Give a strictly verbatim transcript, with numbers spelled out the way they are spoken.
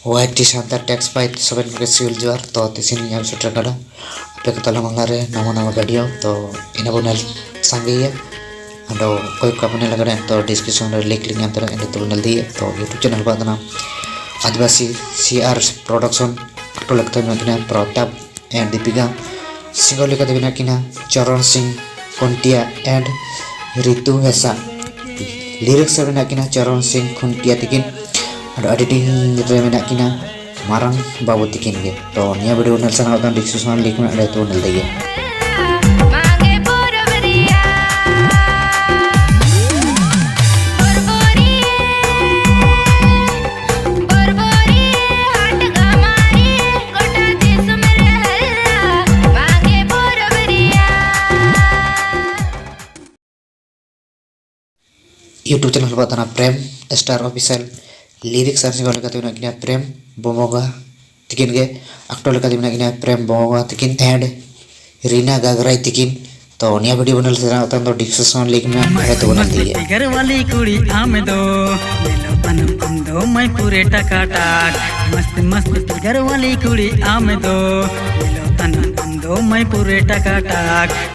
ᱳᱣᱟᱭ T Santal tax ᱯᱟᱭ ᱥᱚᱵᱮᱱ ᱠᱚᱜᱮ ᱥᱤᱵᱤᱞ ᱡᱚᱦᱟᱨ᱾ ᱛᱚ ᱛᱤᱥᱤᱱ ᱧᱟᱢ ᱥᱮᱴᱮᱨ ᱠᱟᱱᱟ ᱟᱯᱮ ᱠᱚ ᱛᱟᱞᱟ ᱢᱟᱞᱟ ᱨᱮ ᱱᱟᱣᱟ ᱱᱟᱣᱟ ᱵᱷᱤᱰᱤᱭᱳ᱾ ᱛᱚ ᱤᱱᱟᱹ ᱵᱚᱱ ᱧᱮᱞ ᱥᱟᱸᱜᱮᱭᱟ᱾ ᱟᱫᱚ ᱚᱠᱚᱭ ᱠᱚ ᱵᱚᱱ ᱧᱮᱞ ᱠᱟᱱᱟ ᱛᱚ ᱰᱤᱥᱠᱨᱤᱯᱥᱚᱱ ᱨᱮ ᱞᱤᱝᱠ ᱞᱤᱧ ᱮᱢ ᱛᱟᱦᱮᱱᱟ, ᱤᱱᱟᱹ ᱛᱮᱵᱚᱱ ᱧᱮᱞ ᱤᱫᱤᱭᱟ᱾ ᱛᱚ YouTube ᱪᱮᱱᱮᱞ ᱵᱟᱫ ᱱᱟ ᱟᱹᱫᱤᱵᱟᱹᱥᱤ ᱥᱤ ᱟᱨ ᱯᱨᱚᱰᱟᱠᱥᱚᱱ ᱟᱴᱚ ᱞᱮᱠᱟᱛᱮ ᱢᱮᱱᱟᱜ ᱠᱤᱱᱟ ᱯᱨᱚᱛᱟᱯ and ᱫᱤᱯᱤᱠᱟ᱾ ᱥᱤᱝᱜᱚᱨ ᱞᱮᱠᱟᱛᱮ ᱢᱮᱱᱟᱜ ᱠᱤᱱᱟ ᱪᱚᱨᱚᱱ ᱥᱤᱝ ᱠᱷᱩᱱᱴᱤᱭᱟ and ᱨᱤᱛᱩ ᱦᱮᱸᱥᱟᱜ᱾ ᱞᱤᱨᱤᱠᱥ ᱨᱮ ᱢᱮᱱᱟᱜ ᱠᱤᱱᱟ ᱪᱚᱨᱚᱱ ᱥᱤᱝ ᱠᱷᱩᱱᱴᱤᱭᱟ ᱛᱤᱠᱤᱱ᱾ ᱟᱨ ᱮᱰᱤᱴᱤᱝ ᱨᱮ ᱢᱮᱱᱟᱜ ᱠᱤᱱᱟ ᱢᱟᱨᱟᱝ ᱵᱟᱹᱵᱩ ᱛᱤᱠᱤᱱ ᱜᱮ᱾ ᱛᱚ ᱱᱤᱭᱟᱹ ᱵᱷᱤᱰᱤᱭᱳ ᱧᱮᱞ ᱥᱟᱱᱟ ᱠᱟᱱ ᱰᱤᱥᱠᱨᱤᱯᱥᱚᱱ ᱞᱤᱝᱠ ᱢᱮᱱᱟᱜᱼᱟ, ᱚᱸᱰᱮ ᱛᱮᱵᱚᱱ ᱧᱮᱞ ᱫᱟᱲᱮᱭᱟᱜᱼᱟ᱾ YouTube ᱪᱮᱱᱮᱞ ᱵᱟᱫ ᱱᱟ ᱯᱨᱮᱢ ᱥᱴᱟᱨ ᱚᱯᱷᱤᱥᱤᱭᱟᱞ᱾ ᱞᱤᱨᱤᱠᱥ ᱟᱨ ᱥᱤᱝᱜᱟᱨ ᱞᱮᱠᱟᱛᱮ ᱢᱮᱱᱟᱜ ᱠᱤᱱᱟ ᱯᱨᱮᱢ ᱵᱚᱢᱚᱜᱟ ᱛᱤᱠᱤᱱ ᱜᱮ᱾ ᱟᱠᱴᱚᱨ ᱞᱮᱠᱟᱛᱮ ᱢᱮᱱᱟᱜ ᱠᱤᱱᱟ ᱯᱨᱮᱢ ᱵᱚᱢᱚᱜᱟ ᱛᱤᱠᱤᱱ and ᱨᱤᱱᱟ ᱜᱟᱜᱽᱨᱟᱭ ᱛᱤᱠᱤᱱ᱾ ᱛᱚ ᱱᱤᱭᱟᱹ ᱵᱷᱤᱰᱤᱭᱳ ᱵᱚᱱ ᱧᱮᱞ ᱥᱮᱬᱟ ᱛᱟᱢ ᱫᱚ ᱰᱤᱥᱠᱨᱤᱯᱥᱚᱱ ᱞᱤᱝᱠ ᱢᱮᱱᱟᱜᱼᱟ, ᱚᱸᱰᱮ ᱛᱮᱵᱚᱱ ᱧᱮᱞ ᱤᱫᱤᱭᱟ᱾ फिगर वाली कुड़ी आम दो, मिलो तन हम दो मैं पूरे टकाटक। मस्त मस्त फिगर वाली कुड़ी आम दो, मिलो तन हम दो मैं पूरे टकाटक।